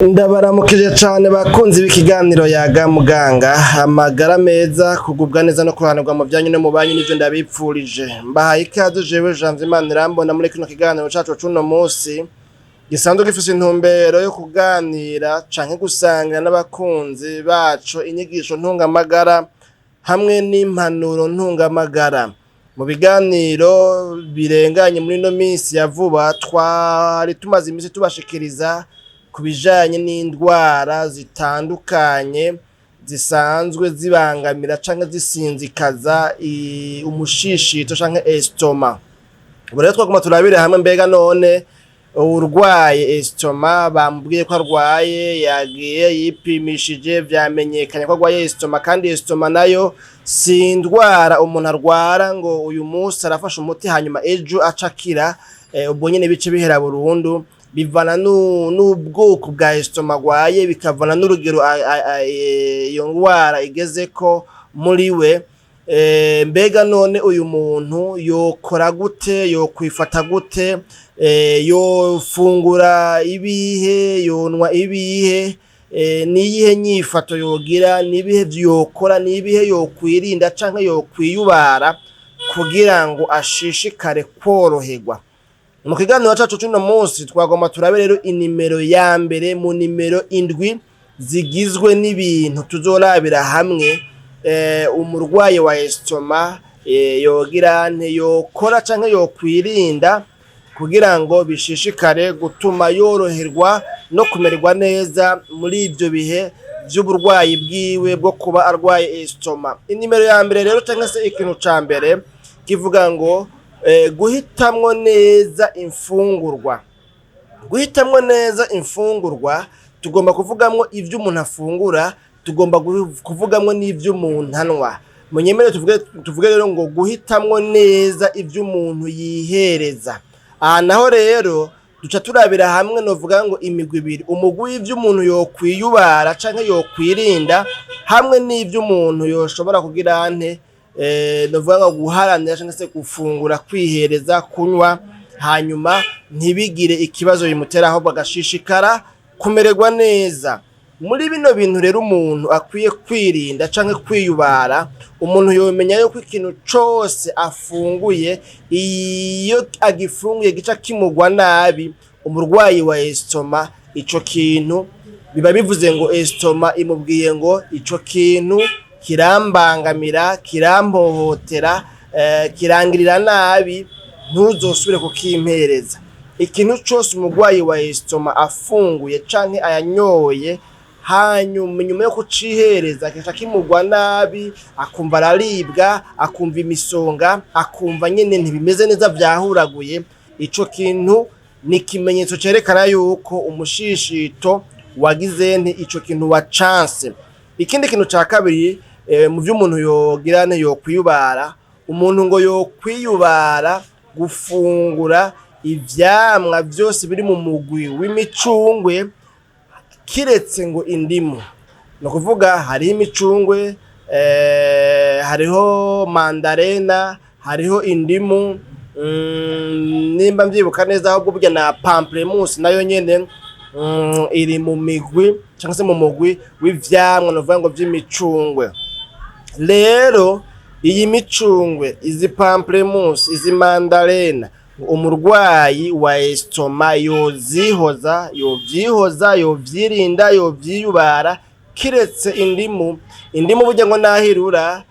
Ndabaramukije cane bakunzi b'ikiganiro Yaga Muganga. Amagara meza, kugubwa neza no kuroranirwa mu vyanyu no mu banyu nivyo ndabipfurije. Mbahaye ikaze jewe Janvier Manirambona muri kino kiganiro cacu c'uno musi gisanzwe gifise intumbero yo kuganira canke gusangira n'abakunzi bacu inyigisho ntungamagara hamwe n'impanuro ntungamagara. Mu biganiro birenganye muri ino minsi ya vuba, twari tumaze imisi tubashikiriza ku bijanye n'indwara zitandukanye zisanzwe zibangamira canke zisinzikaza umushishito canke estomac. Ubu rero twaguma turabire hamwe: mbega none uwurwaye estomac, bamubwiye ko arwaye, yagiye yipimishije, vyamenyekanye ko arwaye estomac, kandi estomac nayo si indwara umuntu arwara ngo uyu munsi arafashe umuti hanyuma ejo aca akira, ubwo nyene bice bihera burundu. Bivana n'ubwoko bwa estomac agwaye, bikavana n'urugero iyo ndwara igezeko muri we. Mbega none uyu muntu yokora gute, yokwifata gute, yofungura ibihe, yonwa ibihe, niyihe nyifato yogira, nibihe yokora, nibihe yokwirinda canke yokwiyubara kugira ngo ashishikare kworoherwa? Mu kiganiro cacu c'uno munsi twagomba turabe rero inimero ya mbere mu nimero 7 zigizwe n'ibintu tuzorabira hamwe umurwayi wa estomac yogira nte, yokora canke yokwirinda kugira ngo bishishikare gutuma yoroherwa no kumererwa neza muri ivyo bihe vy'uburwayi bwiwe bwo kuba arwaye estomac. Inimero ya mbere rero, canke se ikintu ca mbere, kivuga ngo guhitamwo neza imfungurwa. Guhitamwo neza imfungurwa, tugomba kuvugamwo ivyo umuntu afungura, tugomba kuvugamwo n'ivyo umuntu anwa. Munyemere tuvuge rero ngo guhitamwo neza ivyo umuntu yihereza. Aha naho rero duca turabira hamwe, novuga ngo imigwi ibiri: umugwi w'ivyo umuntu yokwiyubara canke yokwirinda, hamwe n'ivyo umuntu yoshobora kugira nte, novuga ngo guharanira canke se gufungura, kwihereza, kunywa, hanyuma ntibigire ikibazo bimutera, ahubwo agashishikara kumererwa neza. Muri bino bintu rero umuntu akwiye kwirinda canke kwiyubara, umuntu yomenya yuko ikintu cose afunguye, iyo agifunguye gica kimugwa nabi, umurwayi wa estomac, ico kintu biba bivuze ngo estomac imubwiye ngo ico kintu kirambangamira, kirampohotera, kirangirira nabi, ntuzosubire kukimpereza. Ikintu cose umurwayi wa estomac afunguye canke ayanyoye, hanyuma inyuma yo kucihereza kigaca kimugwa nabi, akumva araribwa, akumva imisonga, akumva nyene ntibimeze neza, vyahuraguye, ico kintu ni ikimenyetso cerekana yuko umushishito wagize nti ico kintu wacanse. Ikindi kintu ca kabiri mu vyo umuntu yogira nte, yokwiyubara, umuntu ngo yokwiyubara gufungura ivyamwa vyose biri mu mugwi w'imicungwe, kiretse ngo indimu. Ni ukuvuga hariho imicungwe, hariho mandarena, hariho indimu, nimba mvyibuka neza, ahubwo burya na pamplemousse nayo nyene iri mu migwi canke se mu mugwi w'ivyamwa novuga ngo vy'imicungwe. Rero iyi micungwe, izi pamplemousse, izi mandarena, umurwayi wa estomac yozihoza, yovyihoza, yovyirinda, yovyiyubara, kiretse indimu. Indimu burya ngo nahirura,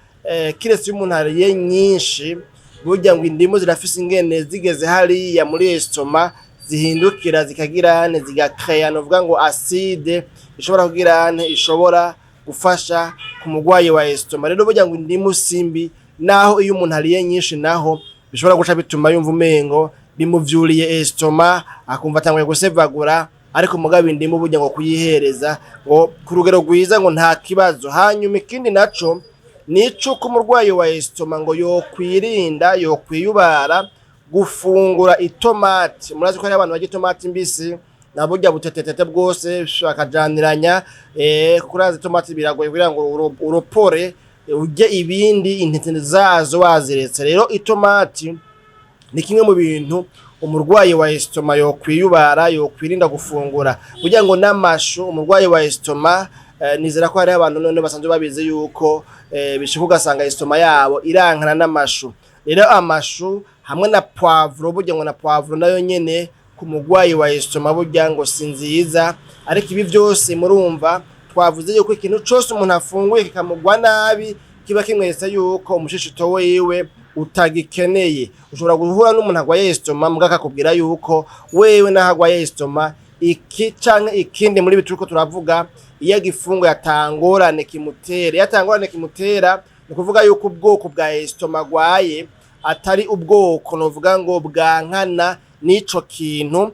kiretse iyo umuntu ariye nyinshi, burya ngo indimu zirafise ingene zigeze hariya muri estomac zihindukira, zikagira nte, zigakreya novuga ngo acide ishobora kugira nte, ishobora gufasha ku murwayi wa estomac. Rero burya ngo indimu simbi, naho iyo umuntu ariye nyinshi naho bishobora guca bituma yumva umengo bimuvyuriye estomac, akumva atanguye gusevagura, ariko mugabo indimu burya ngo kuyihereza ngo ku rugero rwiza ngo nta kibazo. Hanyuma ikindi naco ni icuko umurwayi wa estomac ngo yokwirinda, yokwiyubara gufungura itomati. Murazi ko hariho abantu barya itomati mbisi na burya butetetete bwose bakajaniranya, kuko urazi itomati biragoye kugira ngo uropore urye ibindi intete zazo waziretse. Rero itomati ni kimwe mu bintu Umurwayi wa estomac yokwiyubara, yokwirinda gufungura burya ngo n'amashu. Umurwayi wa estomac, nizera ko hariho abantu none basanzwe babizi yuko bishika ugasanga estomac yabo irankana n'amashu. Rero amashu hamwe na poivron, burya ngo na poivron nayo nyene ku murwayi wa estomac burya ngo si nziza. Ariko ibi vyose murumva twavuze yuko ikintu cose umuntu afunguye kikamugwa nabi kiba kimweretse yuko umushishito wiwe utagikeneye. Ushobora guhura n'umuntu agwaye estomac, mbwa akakubwira yuko wewe naho agwaye estomac, iki canke ikindi muri ibi turiko turavuga iyo agifunguye atangorane kimutera. Iyo atangorane kimutera, ni ukuvuga yuko ubwoko bwa estomac agwaye atari ubwoko novuga ngo bwankana n'ico kintu,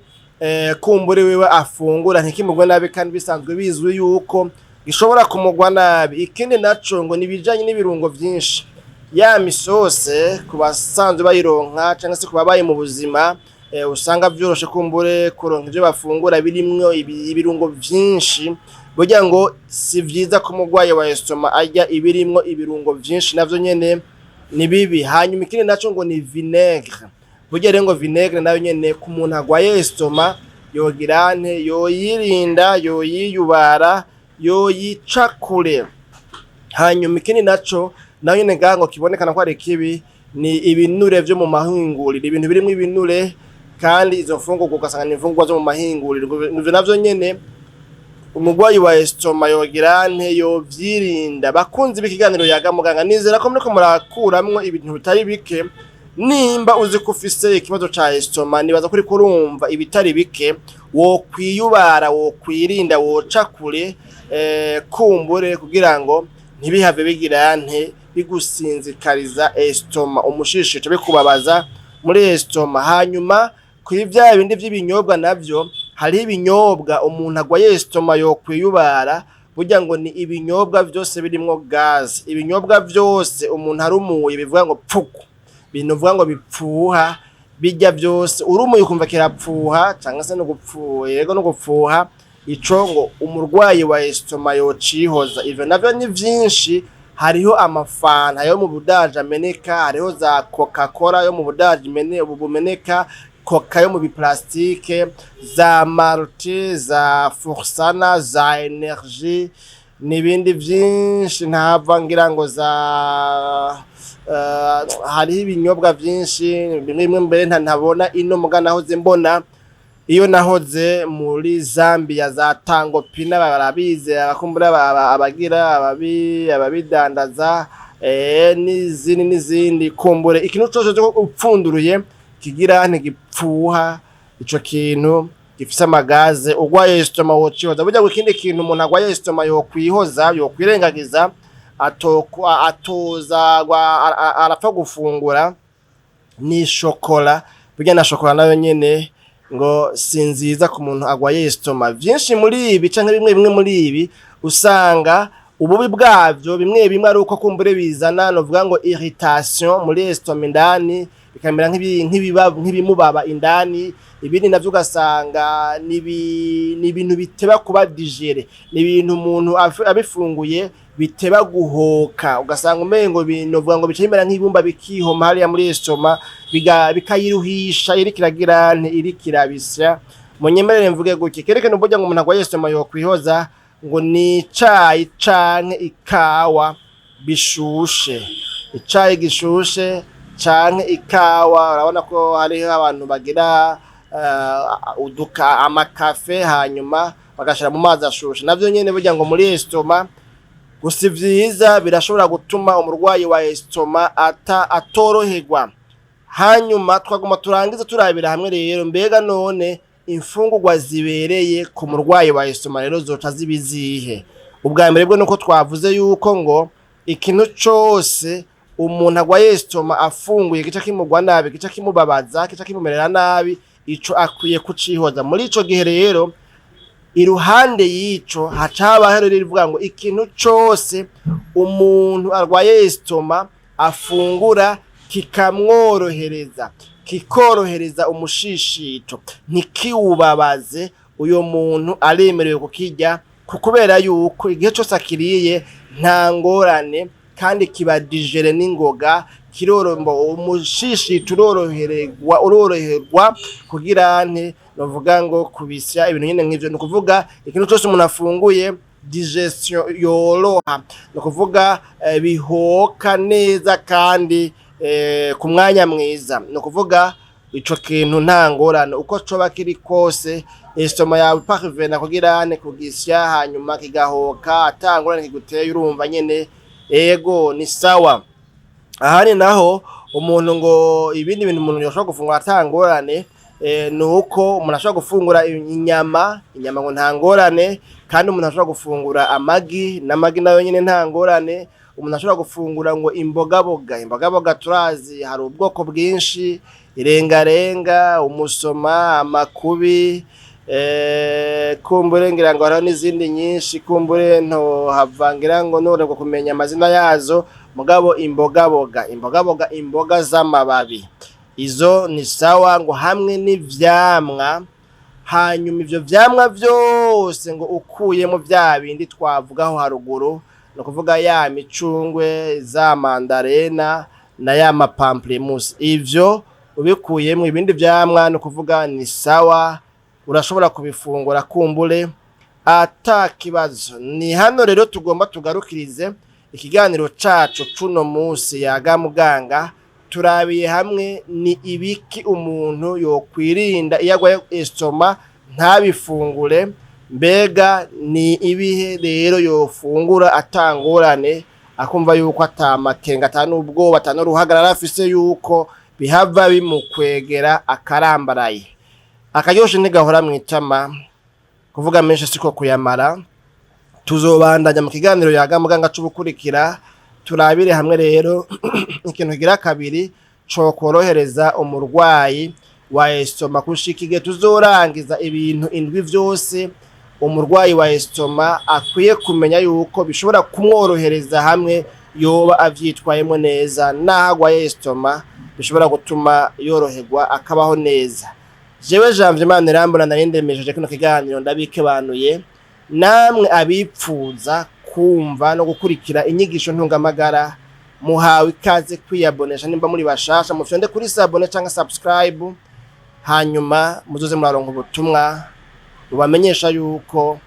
kumbure wewe afungura ntikimugwe nabi, kandi bisanzwe bizwi yuko gishobora kumugwa nabi. Ikindi naco ngo ni ibijanye n'ibirungo vyinshi, ya misose ku basanzwe bayironka canke se ku babaye mu buzima usanga vyoroshe kumbure kuronka ivyo bafungura birimwo ibirungo vyinshi. Burya ngo si vyiza ko umurwayi wa estomac arya ibirimwo ibirungo vyinshi, navyo nyene ni bibi. Hanyuma ikindi naco ngo ni vinaigre. Burya rero ngo vinaigre nayo nyene ku muntu agwaye estomac yogira nte? Yoyirinda, yoyiyubara, yoyica kure. Hanyuma ikindi naco nayo nyene ngaha ngo kibonekana ko ari kibi ni ibinure vyo mu mahinguriro, ibintu birimwo ibinure, kandi izo mfungurwa ugasanga ni imfungurwa zo mu mahinguriro. Ivyo navyo nyene umurwayi wa estomac yogira nte? Yovyirinda. Bakunzi b'ikiganiro Yaga Muganga, nizera ko muriko murakuramwo ibintu bitari bike. Nimba uzi ko ufise ikibazo ca estomac, nibaza ko uriko urumva ibitari bike wokwiyubara, wokwirinda, woca kure, kumbure kugira ngo ntibihave bigira nte? Bigusinzikariza estomac, umushishito, bikubabaza muri estomac. Hanyuma kuri vya bindi vy'ibinyobwa navyo, hariho ibinyobwa umuntu agwaye estomac yokwiyubara. Burya ngo ni ibinyobwa vyose birimwo gaz, ibinyobwa vyose umuntu arumuye bivuga ngo pfuku, ibintu uvuga ngo bipfuha. Bijya vyose urumuye ukumva kirapfuha canke se no gupfuha, yego no gupfuha, ico ngo umurwayi wa estomac yocihoza. Ivyo navyo ni vyinshi. Hariho amafanta yo mu budaji ameneka, hariho za Coca Cola yo mu budaji bumeneka, Coca yo mu biplastike, za malt, za Forsana, za Energy n'ibindi vyinshi ntava ngira ngo za hariho ibinyobwa vyinshi, bimwe bimwe mbere ntabona ino muga nahoze mbona iyo nahoze muri Zambia, za Tango Pina barabizi, abakumbura abagira ababidandaza, n'izindi n'izindi. Kumbure ikintu cose cyo upfunduruye kigira ntigipfuha, ico kintu gifise amagaze, urwaye estomac wocihoza. Burya ngo ikindi kintu umuntu agwaye estomac yokwihoza, yokwirengagiza, atoza arapfa gufungura ni shokora. Burya na shokora nayo nyene ngo si nziza ku muntu agwaye estomac. Vyinshi muri ibi canke bimwe bimwe muri ibi usanga ububi bwavyo bimwe bimwe ari uko kumbure bizana novuga ngo irritation muri estomac indani, bikamera nk'ibimubaba indani. Ibindi navyo ugasanga ni ibintu biteba kuba digéré, ni ibintu umuntu abifunguye biteba guhoka, ugasanga umengo novuga ngo bica bimera nk'ibumba bikihoma hariya muri estomac, bikayiruhisha iriko iragira nte? Iriko irabisya. Munyemerere mvuge gutya, kerekana uburyo ngo umuntu agwaye estomac yokwihoza ngo ni icayi canke ikawa bishushe, icayi gishushe canke ikawa. Urabona ko hariho abantu bagira uduka amakafe hanyuma bagashira mu mazi ashushe, navyo nyene burya ngo muri estomac gusa vyiza birashobora gutuma umurwayi wa estomac atoroherwa. Hanyuma twaguma turangiza turabira hamwe rero, mbega none imfungurwa zibereye ku murwayi wa estomac rero zoca ziba izihe? Ubwa mbere bwo nuko twavuze yuko ngo ikintu cose umuntu agwaye estomac afunguye gica kimugwa nabi, gica kimubabaza, gica kimumerera nabi, ico akwiye kucihoza. Muri ico gihe rero, iruhande y'ico haca habaho rero rivuga ngo ikintu cose umuntu arwaye estomac afungura kikamworohereza, kikorohereza umushishito, ntikiwubabaze, uyo muntu aremerewe kukirya, kubera yuko igihe cose akiriye nta ngorane, kandi kiba digéré n'ingoga. Kirorombo umushishito uroroherwa, uroroherwa kugira nte novuga ngo kubisya ibintu nyene nk'ivyo. Ni ukuvuga ikintu cose umuntu afunguye, digestion yoroha, ni ukuvuga bihoka neza kandi ku mwanya mwiza. Ni ukuvuga ico kintu nta ngorane, uko coba kiri kose, estomac yawe parvena kugira ane kugisya, hanyuma kigahoka ata ngorane kiguteye. Urumva nyene, ego, ni sawa. Ahandi naho umuntu ngo ibindi bintu umuntu yoshobora gufungura ata ngorane, ni uko umuntu ashobora gufungura inyama. Inyama ngo nta ngorane, kandi umuntu ashobora gufungura amagi, n'amagi nayo nyene nta ngorane. Umuntu ashobora gufungura ngo imbogaboga. Imbogaboga turazi hari ubwoko bwinshi: irengarenga, umusoma, amakubi, kumbure ngira ngo hariho n'izindi nyinshi, kumbure ntohava ngira ngo norerwa kumenya amazina yazo. Mugabo imbogaboga, imbogaboga, imboga z'amababi, izo ni sawa ngo hamwe n'ivyamwa. Hanyuma ivyo vyamwa vyose ngo ukuyemo vya bindi twavugaho haruguru, ni ukuvuga ya micungwe, za mandarena na ya mapamplemousse, ivyo ubikuyemwo, ibindi vyamwa ni ukuvuga ni sawa, urashobora kubifungura kumbure ata kibazo. Ni hano rero tugomba tugarukirize ikiganiro cacu cuno munsi Yaga Muganga. Turabiye hamwe ni ibiki umuntu yokwirinda iyo agwaye estomac ntabifungure, mbega ni ibihe rero yofungura atangorane, akumva yuko atamakenga, ata n'ubwoba, ata n'uruhagarara afise yuko bihava bimukwegera akarambaraye. Akaryoshe ntigahora mw'itama, kuvuga menshi siko kuyamara. Tuzobandanya mu kiganiro Yaga Muganga c'ubukurikira, turabire hamwe rero ikintu kigira kabiri cokorohereza umurwayi wa estomac, gushika igihe tuzorangiza ibintu indwi vyose umurwayi wa estomac akwiye kumenya yuko bishobora kumworohereza hamwe yoba avyitwayemo neza, naho agwaye estomac, bishobora gutuma yoroherwa akabaho neza. Jewe Janvier Manirambona nari ndemesheje kino kiganiro, ndabikebanuye. Namwe abipfuza kumva no gukurikira inyigisho ntungamagara, muhawe ikaze kwiyabonesha. Nimba muri bashasha, mufyonde kuri s'abonner canke subscribe, hanyuma muzoze muraronka ubutumwa bubamenyesha yuko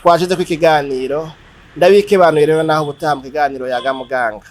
twashizeko ikiganiro. Ndabikebanuye rero, naho ubutaha mu kiganiro Yaga Muganga.